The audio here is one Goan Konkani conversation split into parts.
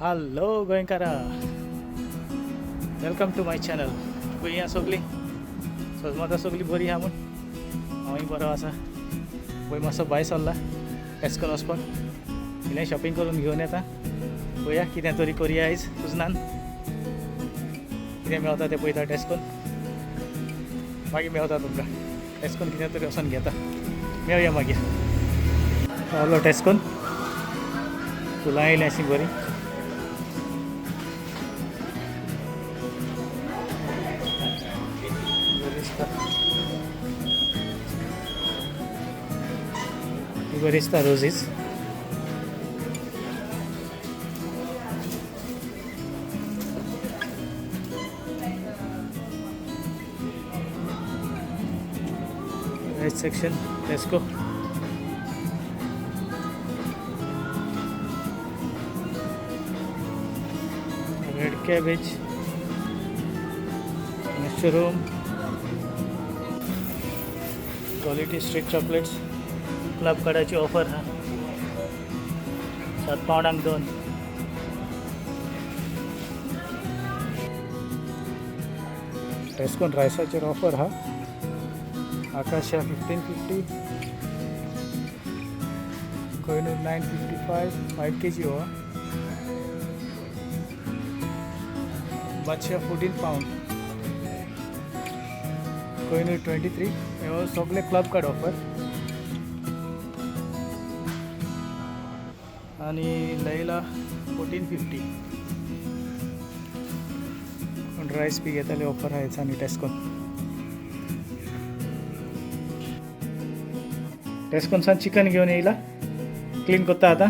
हॅलो गोंयकारा, welcome to my channel. खंय आहा सगळीं? सजमता सगळीं बरी आहा म्हूण हांवूय बरो आसा. पळय मातसो भायर सरला टेस्कोन वचपाक, इल्लें शॉपिंग करून घेवन येता. पळया कितें तरी करुया आयज कुजनान, कितें मेवता तें पळयता टेस्कोन, मागीर मेवता तुमकां. टेस्कोन कितें तरी वचोन घेता, मेवया मागीर. पावलो टेस्कोन, फुलां येयलीं अशीं बरीं. बरी दिसता roses. Veg section Tesco. Red cabbage, mushroom, quality street chocolates. Club कार्डाची offer हा, 7 पावंडांक 2. टेस्कोन रायसाचेर ऑफर हा. आकाशा 15.50, कोहिनूर 9.55, 5 kg हो. बादशाह 14 पावंड, कोहिनूर 23. हे सगळे क्लब कार्ड ऑफर. आणि लैला 14.50. पण रायस बी घेताले ऑफर आहा आनी टेस्कोन. टेस्कोनसान चिकन घेवन येयला, क्लीन करता आतां.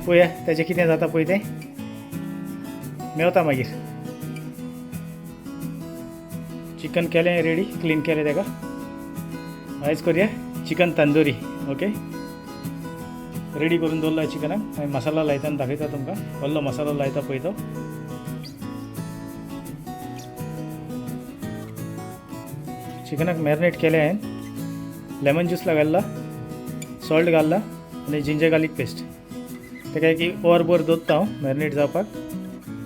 पळया तेजें कितें जाता पळय तें, मेवता मागीर. चिकन केलें रेडी, क्लीन केलें तेका. आयज करुया चिकन तंदुरी. ओके, रेडी करून दवरला चिकनाक. मागीर मसालो लायता आनी दाखयता तुमकां व्हडलो मसालो लायता पळय तो. चिकनाक मॅरिनेट केलें हांवें, लेमन ज्यूस घातला, सॉल्ट घातला आनी जिंजर गार्लीक पेस्ट. तेका एक वर भर दवरता हांव मॅरिनेट जावपाक,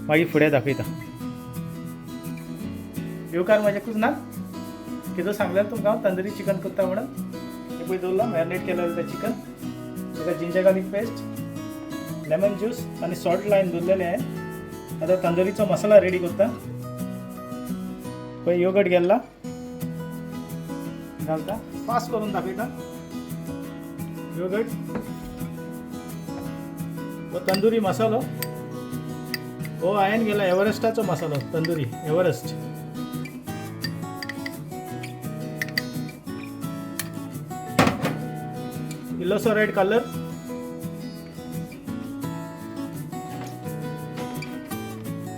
मागीर फुडें दाखयता. येवकार म्हाज्या कुजनाक. कितें सांगलें तुमकां हांव तंदुरी चिकन करता म्हणून. हें पळय दवरलां मॅरिनेट केलें तें चिकन. ताका ginger garlic paste, lemon juice आनी सॉल्ट लायन दवरलेलें हांवें. आतां तंदुरीचो मसाला रेडी करता. पळय योगर्ट गेल्ला घालता, फास्ट करून दाखयता. योगर्ट हो तंदुरी मसालो हो हांवें गेला एव्हरेस्टाचो मसालो, तंदुरी एव्हरेस्ट. इल्लोसो रेड कलर,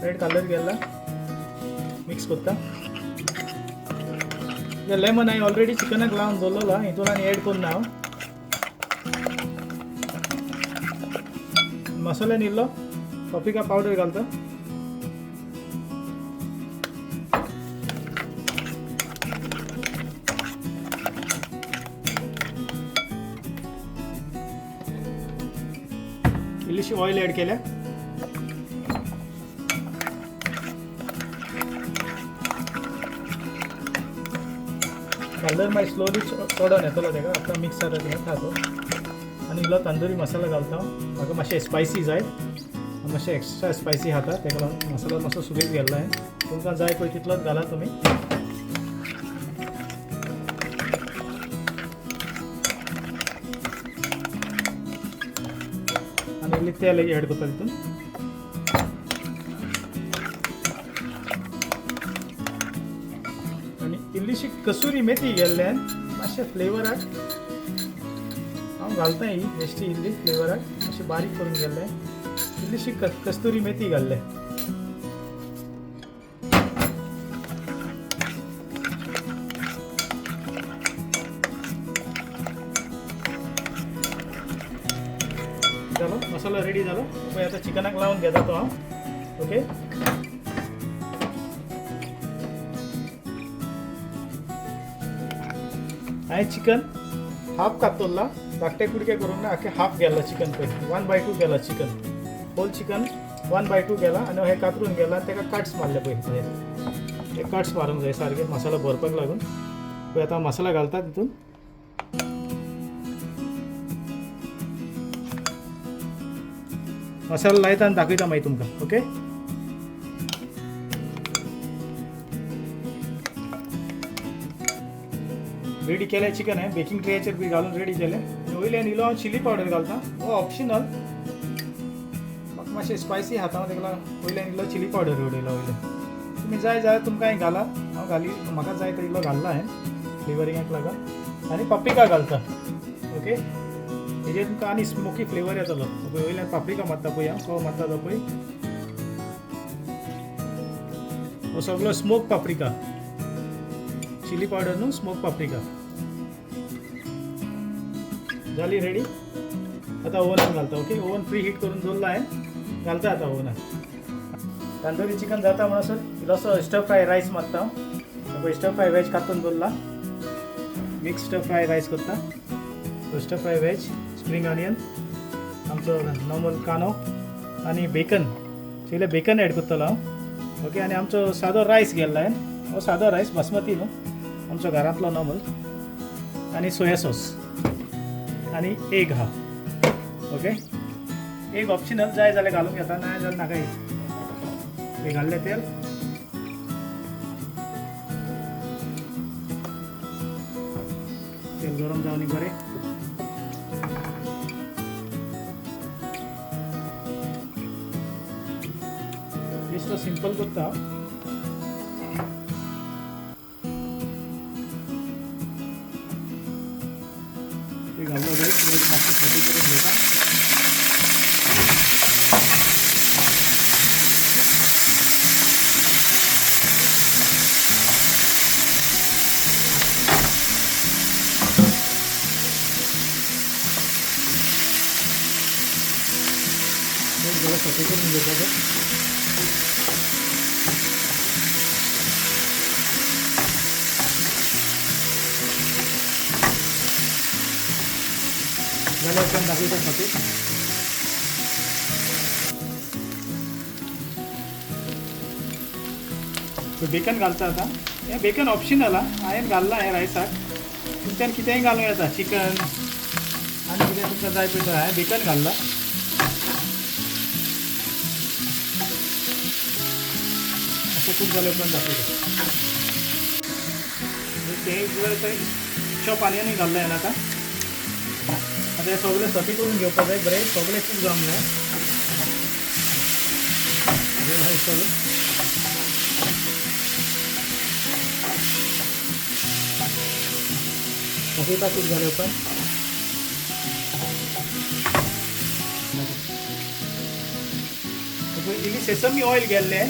रेड कलर गेला, मिक्स करता. लेमन हांवें ऑलरेडी चिकनाक लावन दवरलेलो, हितून आनी एड करून हांव. मसाल्यान इल्लो पप्रिका पावडर घालता. इल्लीशी ऑयल ॲड केल्या. कलर मागीर स्लोली चडोन येतलो तेका. आतां मिक्स जाता तें तो. आनी इल्लो तंदुरी मसाला घालता. म्हाका मातशें स्पायसी जाय, मातशें एक्स्ट्रा स्पायसी खाता, तेका लागून मसाला मातसो सुबेज गेल्लो हांवें. तुमकां जाय पळय तितलोच घाला तुमी. आनी इल्ली तेल एड करता तितून. आनी इल्लीशी कसुरी मेथी गेल्ल्यान मातशें फ्लेवराक हांव घालता. ही बेश्टी इल्ली फ्लेवराक मातशें बारीक करून गेल्लें इल्लीशी कस्तुरी मेथी घाल्ले. जालो मसालो रेडी जालो. पळय आतां चिकनाक लावन घेता तो हांव. ओके, हांवें चिकन हाफ कातरला. धाकटे कुडके करूंक ना, आख्खे हाफ गेला चिकन पळय, 1/2 गेला चिकन, होल चिकन 1/2 गेला आनी हे कातरून गेला आनी ताका कट्स मारले पळय, हे कट्स मारूंक जाय सारके मसालो भरपाक लागून. पळय आतां मसाला घालता तितून. मसालो लायता आनी दाखयता मागीर तुमकां. ओके, रेडी केलें चिकन हें बेकिंग ट्रेयाचेर बी घालून रेडी केलें. आनी वयल्यान इल्लो हांव चिली पावडर घालता, हो ऑप्शनल, म्हाका मातशें स्पायसी खाता हांव, ताका लागून वयल्यान इल्लो चिली पावडर उडयला वयल्यान. तुमी जाय जाल्यार तुमकां घाला, हांव घाली, म्हाका जाय तो इल्लो घालला हांवें फ्लेवरिंगाक लागून. आनी पाप्रिका घालता. ओके, हेजेर तुमकां आनी स्मोकी फ्लेवर येतलो. पळय वयल्यान पाप्रिका मारता पळय, हांव कसो मारता तो पळय, हो सगलो स्मोक पाप्रिका, चिली पावडर न्हू, स्मोक पाप्रिका. जाली रेडी. आतां ओवनान घालता. ओके, ओवन प्री हीट करून दवरला हांवें, घालता आतां ओवनान. तंदुरी चिकन जाता म्हणसर इल्लोसो स्टर फ्राय रायस मारता हांव. पळय स्टर फ्राय वेज कातून दवरला, मिक्स स्टर फ्राय रायस करता. Stir fry veg, spring onion, आमचो नॉर्मल कांदो आनी बेकन, इल्लें बेकन एड करतलो हांव. ओके, आनी आमचो सादो रायस गेल्लो हांवें, हो सादो रायस बासमती न्हू, आमचो घरांतलो नॉर्मल, आनी सोया सॉस आनी एग हा. ओके, एग ऑप्शनल, जाय जाल्यार घालूंक येता, ना जाल्यार नाकाय. हे घाल्लें तेल, तेल गरम जावन बरें. बेश्टो सिंपल करता. ते घाल्लो वेज, वेज मातशें सॉटे करून घेता. वेज बरो सॉटे करून घेवपाचो. जाल्यार उपरांत दाखयता सॉटे. बेकन घालता आतां. हें बेकन ऑप्शनल आहा, हांवें घाल्लां हें रायसाक, तुमच्यान कितेंय घालूं येता, चिकन आनी कितें तुमकां जाय पळय. हांवें बेकन घाल्लां. अशें खूब जालें उपरांत दाखयता. तें चॉप आनियनूय घाल्लें हांवें आतां. आतां हें सगळें सॉटे करून घेवपाक जाय, बरें सगळें कूक जावंक जाय. सगळें दाखयता कूक जालें उपरांत. इल्ली सेसमी ऑयल गेल्लें,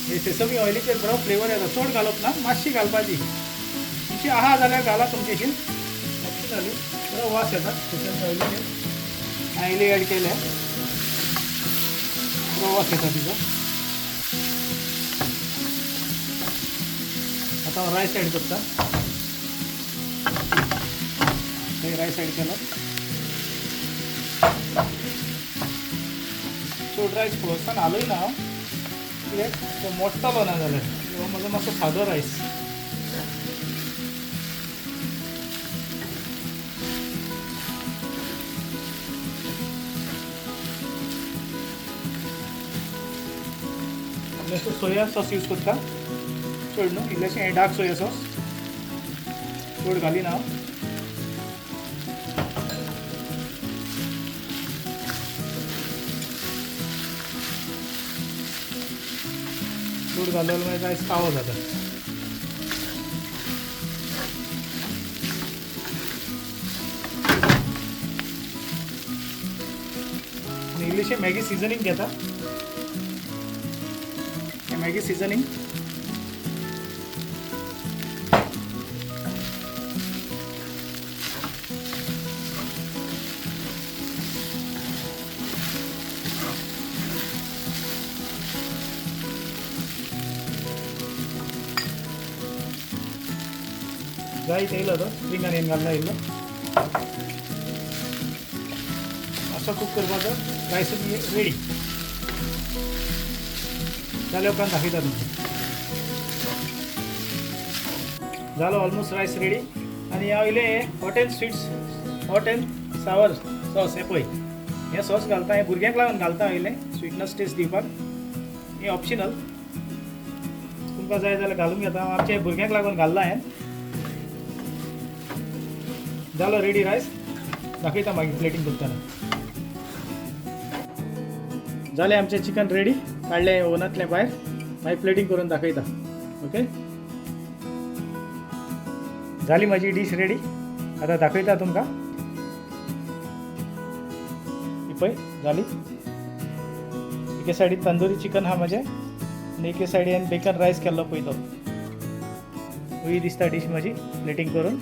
हे सेसमी ऑयलीचेर बरो फ्लेवर येता. चड घालप ना, मातशी घालपाची, तुमची आहा जाल्यार घाला, तुमचेशी ऑप्शनली. बरो वास येता सेसमी ऑयलीचेर. हांवें इल्ली एड केलें, बरो वास येता तिचो. आतां हांव रायस एड करता. रायस एड केलो, चड रायस फोर्सान हालयना हांव, कित्याक तो मोडटलो ना जाल्यार. हो म्हजो मातसो सादो रायस. इल्लेसो सोया सॉस यूज करता, चड न्हू, इल्लेशें हें डार्क सोया सॉस, चड घालिना हांव. चड घालो जाल्यार मागीर रायस काळो जाता. आनी इल्लीशी मॅगी सिजनींग घेता, मॅगी सिजनींग. जायत येयलो तो स्प्रींग आनियन घालना इल्लो. मातसो कूक करपाचो, रायस रेडी जाले उपरांत दाखयता तुमकां. जालो ऑलमोस्ट रायस रेडी. आनी हांव इल्लें hot and sweets, hot and sour sauce हें पळय, हें सॉस घालता, हें भुरग्यांक लागून घालता हांव इल्लें स्वीटनस टेस्ट दिवपाक. हें ऑप्शनल, तुमकां जाय जाल्यार घालूंक येता. हांव आमच्या भुरग्यांक लागून घाल्लां हें. जालो रेडी रायस, दाखयता मागीर प्लेटींग करतना. जालें आमचें चिकन रेडी, काडलें ओवनांतलें भायर, मागीर प्लेटींग करून दाखयता. ओके, जाली म्हाजी डीश रेडी, आतां दाखयता तुमकां. ही पळय जाली. एके सायडीन तंदुरी चिकन आहा म्हजें आनी एके सायडीन बेकन रायस केल्लो पळय तो. ही दिसता डीश म्हजी प्लेटींग करून.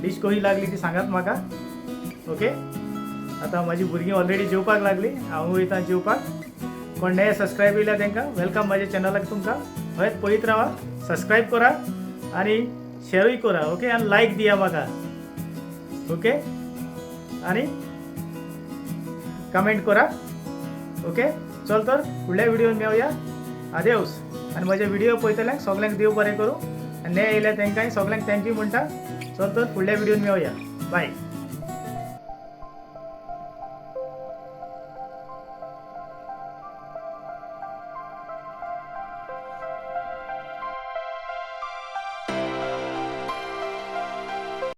डीश कशी लागली ती सांगात म्हाका. ओके, आतां म्हाजी भुरगीं ऑलरेडी जेवपाक लागली, हांव वयता जेवपाक. कोण नये सबस्क्रायब येयल्या तांकां welcome म्हाज्या चॅनलाक. तुमकां हयच पळयत रावा, सबस्क्रायब करा आनी शेरूय करा. ओके, आनी लायक दिया म्हाका. ओके, आनी कमेंट करा. ओके, चल तर फुडल्या व्हिडियोन मेळया. आदेवस. आनी म्हजे व्हिडिओ पळयतल्यांक सगल्यांक देव बरें करूं, आनी नये येयल्या तांकांय सगल्यांक thank you म्हणटा. चल तर फुडल्या व्हिडियोन मेळया. बाय.